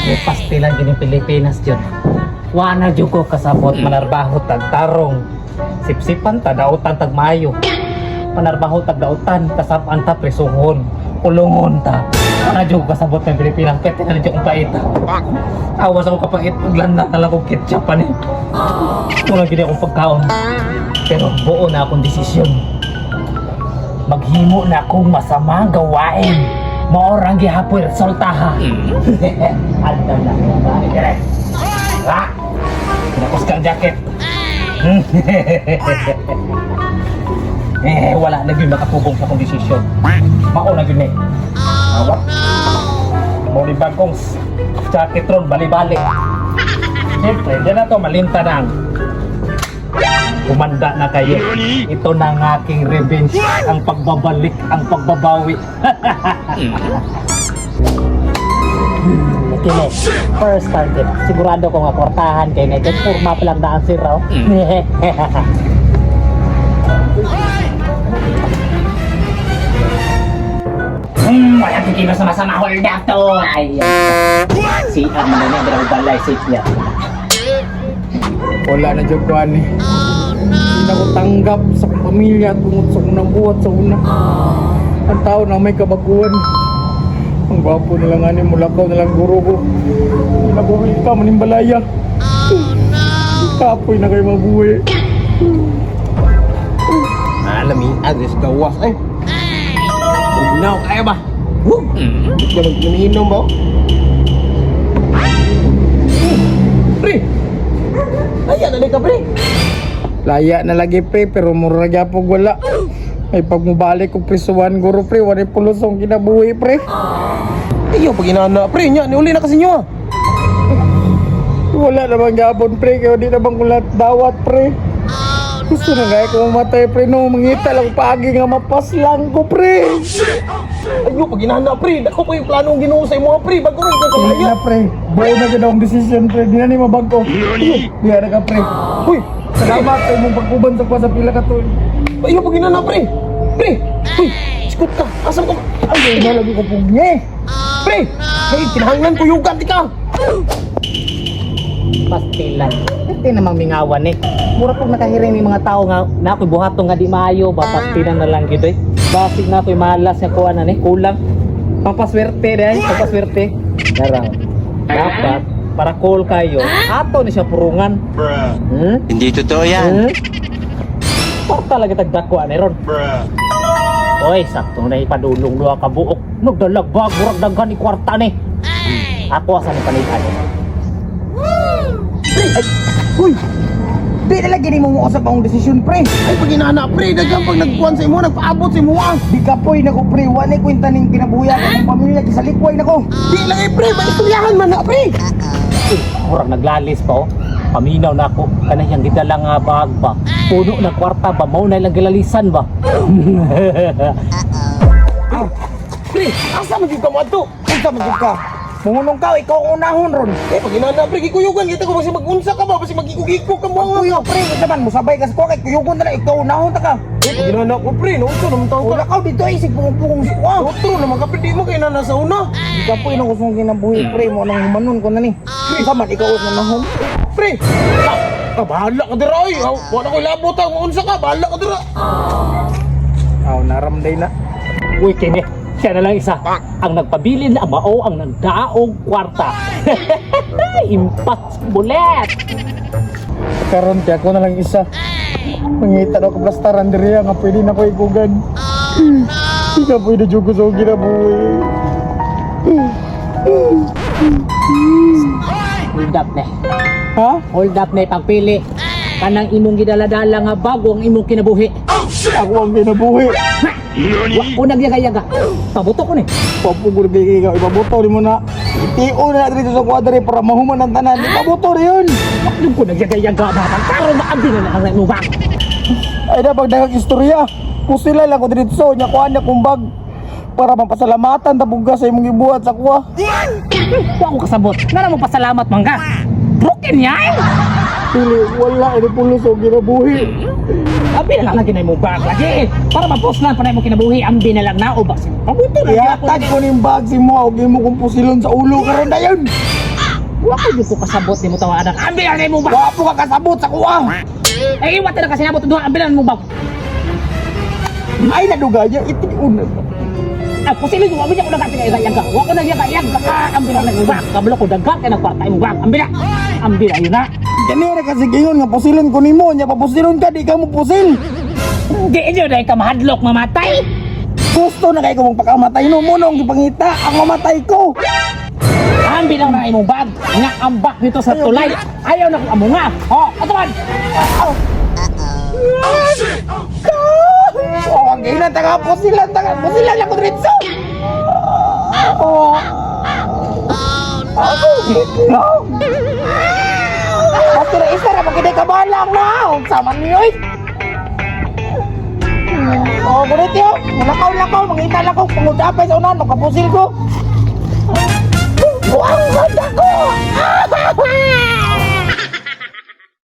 May pastilan gini Pilipinas jud. Wa na jud ko kasabot manarbaho tag tarong. Sipsipan ta dautan tag maayo. Manarbaho tag dautan kasapan ta presuhon. Kulungon ta. Wa na jud ko kasabot ng Pilipinas. Pwede na jud kong pait. Awas ako kapait paglanda na lang kong ketchup ani. Wala gid akong pagkaon. Pero buo na akong desisyon. Maghimo na akong masamang gawain. Mao ang gihapon resulta ha. Andam na ako ba? Dire. Ha? Kinapos ka ang jacket. Eh, wala na gyud makapugong sa akong desisyon. Mao na gyud ni. Awat. Mo ni bagong jacket ron bali-bali. Siyempre, diyan na to malinta na ang Kumanda na kayo. Ito na ang aking revenge, ang pagbabalik, ang pagbabawi. Kini, first target. Sigurado ko nga kwartahan kay na Kurma pa lang daan si Raw. Wala kikino sa masama. Hold up to. Ay, si man na niya, balay safe niya. Wala na jud ko ani. Hindi na ko tanggap sa akong pamilya tungod sa akong nabuhat sa una. Ang tao na may kabaguhan. Ang gwapo na lang ani, mulakaw na lang guro ko. Hindi na ko ka manimbalaya. Kapoy na kayo mabuhi. Alami, address gawas ay. Ugnaw kaya ba? Woo! Di ka mag-inom ba? Pre! Ayan na ka pre! Laya na lagi pre, pero mura gyapon wala. Ay pag mubalik og prisuan guro pre, wala pulos ang kinabuhi pre. Iyo pag inana pre, nya ni uli na kasi nyo ah. Wala naman gabon pre, kaya di naman ko lahat dawat pre. Gusto na kaya ko mamatay pre, no, mangita lang paagi nga mapaslang ko pre. Ayo pag inana pre, dako pa yung planong Ginoo sa imo pre, bago ron ka Dili kalaya. na pre, buo na gid akong desisyon pre, di na ni mabago. Di na ka pre. Uy, Salamat sa imong pag-uban sa kuha sa pila ka tuig. ayo pag inana pre. Pre, uy, sikot ka. Asam ka? Ay, na lagi ko pugni. Pre, hey, kinahanglan ko yugan di ka. Pastilan. Hindi namang mingawan eh. Mura pag nakahiring ni mga tao nga na ako'y buhaton nga di maayo ba pastilan na lang gid eh. Basig na ako'y malas nga kuha na ni kulang. Pampaswerte dai, pampaswerte. Dara. Dapat para cool kayo. Ato ni siya purungan. Hmm? Hindi totoo yan. Hmm? Porta lagi tagdako ani ron. Oy, sakto na ipadulong duha ka buok. Nagdalagbag murag daghan ni kwarta ni. Ako asa ni panitan. Uy! Di na lagi nimo mo usap akong desisyon pre. Ay pag inana pre, daghang pag nagkuan sa imo, nagpaabot sa imo ah. Di ka poy nako pre, wala kwenta ning kinabuhi akong pamilya kisalikway nako. Di lang eh pre, maistoryahan man na pre. Murag naglalis pa oh. Paminaw na ako. Kanang yang gidala nga bag ba. Puno na kwarta ba mao na ilang gilalisan ba. Pre, asa man gyud ka mo adto? Unsa man jud ka? Mungunong ka, ikaw ang unahon ron. Eh, pag inana pre, gikuyugan kita ko basi magunsa ka ba, basi magikugikog ka mo. Pagkuyo pre, unsa man musabay ka sa kuha kay kuyugon na lang, ikaw unahon ta ka. Eh, pag inana ko pre, no, unsa naman tawag ka. Wala ka dito ay sig pugong sa kuha. Otro naman ka pre, di mo kay inana sa una. Di ka poy nako sa kinabuhi pre, mo nang humanon ko na ni. Unsa man ikaw ang unahon? Pre, ah, bahala ka dira oy. Ah, wala ko'y labot ah. Unsa ka, bahala ka dira. Aw naramday na. Uy kini, siya na lang isa. Ang nagpabilin na mao ang nagdaog kwarta. Impas bulet. Karon kay ako na lang isa. Mangita daw kaplastaran diri nga pwede na ko igugan. Di ka pwede jud ko sa akong kinabuhi. Hold up ne. Ha? Hold up ne pagpili. Kanang imong gidala-dala nga bago ang imong kinabuhi. Ako ang kinabuhi. Wa ko nagyaga-yaga. Pabuto ko ni. Papugol kay ikaw, ipabuto ni mo na. Itio na dito sa kwadre para mahuman ang tanan. Ipabuto rin yun. Wa jud ko nagyaga-yaga ba. Karon maabi na lang ang imong bag. Ay na, pag daghang istorya. Pusila lang ko dito nya kuha niya kung bag. Para mapasalamatan tabog ka sa imong gibuhat sa kuha. Wa ko kasabot. Ngano mo pasalamat mangga? Broken yan! Pili, wala, ini pulos ang kinabuhi. Ambi na lang lagi na imong bag lagi. Para mapuslan pa na imong kinabuhi, ambi na lang na o basin. Pabuto na Ihatag ko ning bag si mo, og imo kong pusilon sa ulo karon dayon. Wa ko jud ko kasabot nimo tawa anak. Ambi na imong bag. Wa po ka kasabot sa kuha. Eh iwat na kasi nabot duha ambi na imong bag. Ay nadugaya itiun. Ah, posible yung ambi ko na katingay ka. Wa ko na yaga yaga ka ambi na imong bag. Kabalo ko daghan kay nagkwarta imong bag. Ambi na. Ambi na yun na. Kani ra kasi gayon nga pusilon ko nimo, nya papusilon ka di ka mo pusil. Di inyo dahil ka mahadlok mamatay. Gusto na kay ko magpakamatay no mo nung gipangita ang mamatay ko. Ambi lang na imong bag. Nga ambak dito sa tulay. Ayaw na kong amunga. Oh, atuan. Oh, ang ina taga pusilan, taga pusilan ako diretso. Oh. Ako, no. Pati na isa ra magkita ka balang na. Sama niyo oy. Oh, gunit yo. Lakaw lakaw, mangita lang ko pangudapay sa unahan, makapusil ko.